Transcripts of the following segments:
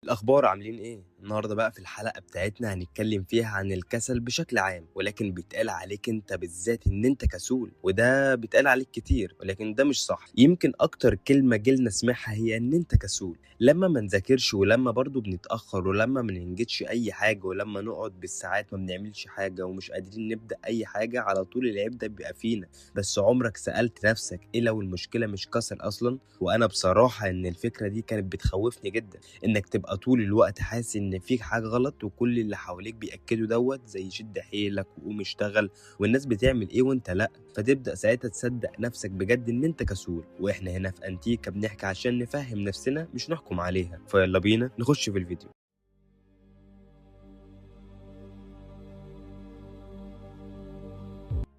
الاخبار عاملين ايه؟ النهارده بقى في الحلقة بتاعتنا هنتكلم فيها عن الكسل بشكل عام، ولكن بيتقال عليك انت بالذات ان انت كسول، وده بيتقال عليك كتير ولكن ده مش صح. يمكن اكتر كلمة جيلنا سمعها هي ان انت كسول، لما ما نذاكرش، ولما برضو بنتاخر، ولما ما ننجدش اي حاجة، ولما نقعد بالساعات ما بنعملش حاجة ومش قادرين نبدا اي حاجة، على طول العيب ده بيبقى فينا. بس عمرك سالت نفسك ايه لو المشكلة مش كسل اصلا؟ وانا بصراحة ان الفكرة دي كانت بتخوفني جدا، انك تبقى طول الوقت حاسس ان فيك حاجة غلط وكل اللي حواليك بياكدوا دوت، زي شد حيلك وقوم اشتغل والناس بتعمل ايه وانت لا، فتبدا ساعتها تصدق نفسك بجد ان انت كسول. واحنا هنا في انتيكا بنحكي عشان نفهم نفسنا مش نحكم عليها. فيلا بينا نخش في الفيديو.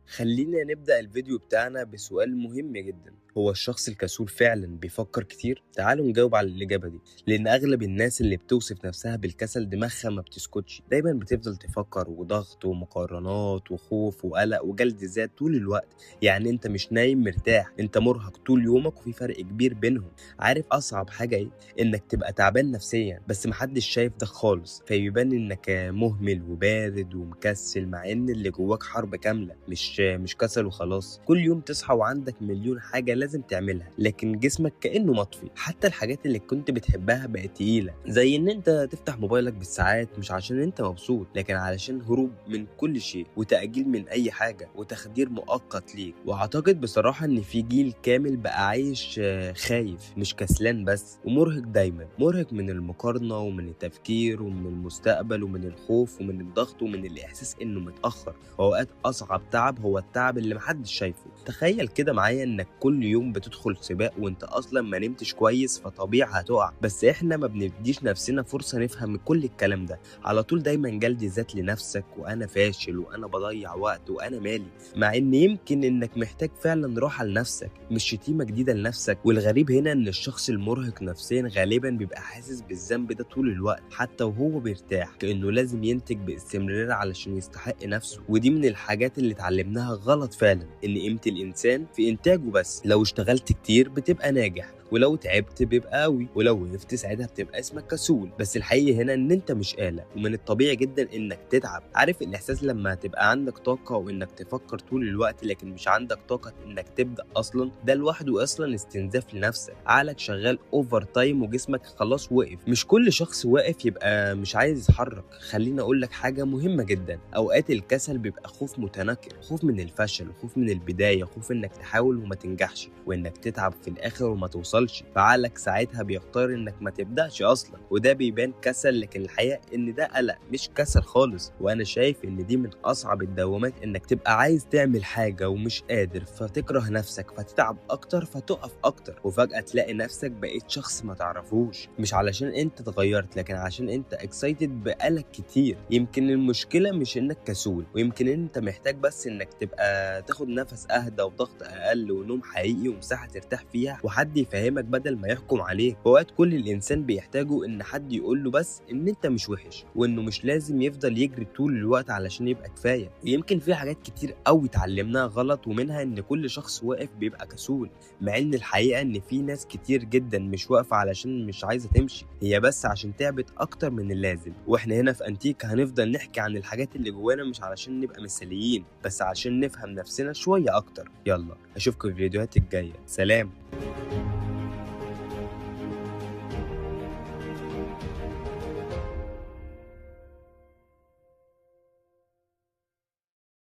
خلينا نبدأ الفيديو بتاعنا بسؤال مهم جدا، هو الشخص الكسول فعلا بيفكر كتير؟ تعالوا نجاوب على الإجابة دي، لأن أغلب الناس اللي بتوصف نفسها بالكسل دماغها ما بتسكتش، دايما بتفضل تفكر، وضغط ومقارنات وخوف وقلق وجلد ذات طول الوقت. يعني أنت مش نايم مرتاح، أنت مرهق طول يومك، وفي فرق كبير بينهم. عارف أصعب حاجة إيه؟ إنك تبقى تعبان نفسيا بس محدش شايف ده خالص، فيبان إنك مهمل وبارد ومكسل، مع إن اللي جواك حرب كاملة، مش كسل وخلاص. كل يوم تصحى وعندك مليون حاجة لازم تعملها، لكن جسمك كأنه مطفي. حتى الحاجات اللي كنت بتحبها بقت تقيلة، زي ان انت تفتح موبايلك بالساعات مش عشان انت مبسوط، لكن علشان هروب من كل شيء وتأجيل من اي حاجة وتخدير مؤقت ليك. واعتقد بصراحة ان في جيل كامل بقى عايش خايف، مش كسلان بس، ومرهق دايما، مرهق من المقارنة ومن التفكير ومن المستقبل ومن الخوف ومن الضغط ومن الاحساس انه متأخر. واوقات اصعب تعب هو التعب اللي محدش شايفه. تخيل كده معايا انك كل يوم بتدخل سباق وانت اصلا ما نمتش كويس، فطبيعي هتقع. بس احنا ما بنديش نفسنا فرصة نفهم كل الكلام ده. على طول دايما جلد ذات لنفسك، وانا فاشل وانا بضيع وقت وانا مالي، مع ان يمكن انك محتاج فعلا راحة لنفسك، مش شتيمه جديدة لنفسك. والغريب هنا ان الشخص المرهق نفسيا غالبا بيبقى حاسس بالذنب ده طول الوقت، حتى وهو بيرتاح، كانه لازم ينتج باستمرار علشان يستحق نفسه. ودي من الحاجات اللي اتعلمناها غلط فعلا، ان قيمة الانسان في انتاجه بس. لو اشتغلت كتير بتبقى ناجح، ولو تعبت بيبقى قوي، ولو وقفت ساعتها بتبقى اسمك كسول. بس الحقيقة هنا ان انت مش آلة، ومن الطبيعي جدا انك تتعب. عارف الاحساس لما تبقى عندك طاقة وانك تفكر طول الوقت لكن مش عندك طاقة انك تبدأ اصلا؟ ده لوحده اصلا استنزاف لنفسك. عقلك شغال overtime وجسمك خلاص وقف. مش كل شخص واقف يبقى مش عايز يتحرك. خليني اقول لك حاجة مهمة جدا، اوقات الكسل بيبقى خوف متنكر، خوف من الفشل، خوف من البداية، خوف انك تحاول وما تنجحش، وانك تتعب في الاخر وما توصلش. فعقلك ساعتها بيختار انك ما تبدأش اصلا، وده بيبان كسل، لكن الحقيقة ان ده قلق مش كسل خالص. وانا شايف ان دي من اصعب الدوامات، انك تبقى عايز تعمل حاجة ومش قادر، فتكره نفسك، فتتعب اكتر، فتقف اكتر، وفجأة تلاقي نفسك بقيت شخص ما تعرفوش، مش علشان انت اتغيرت، لكن عشان انت excited بقلق كتير. يمكن المشكلة مش انك كسول، ويمكن انت محتاج بس انك تبقى تاخد نفس اهدى وضغط اقل ونوم حقيقي ومساحة ترتاح فيها وحد يفهمك بدل ما يحكم عليك. اوقات كل الانسان بيحتاجه ان حد يقول له بس ان انت مش وحش، وانه مش لازم يفضل يجري طول الوقت علشان يبقى كفاية. ويمكن في حاجات كتير قوي اتعلمناها غلط، ومنها ان كل شخص واقف بيبقى كسول، مع ان الحقيقة ان في ناس كتير جدا مش واقفة علشان مش عايزه تمشي، هي بس عشان تعبت اكتر من اللازم. واحنا هنا في انتيكا هنفضل نحكي عن الحاجات اللي جوانا، مش علشان نبقى مثاليين، بس عشان نفهم نفسنا شوية اكتر. يلا اشوفكم في الفيديوهات الجاية. سلام.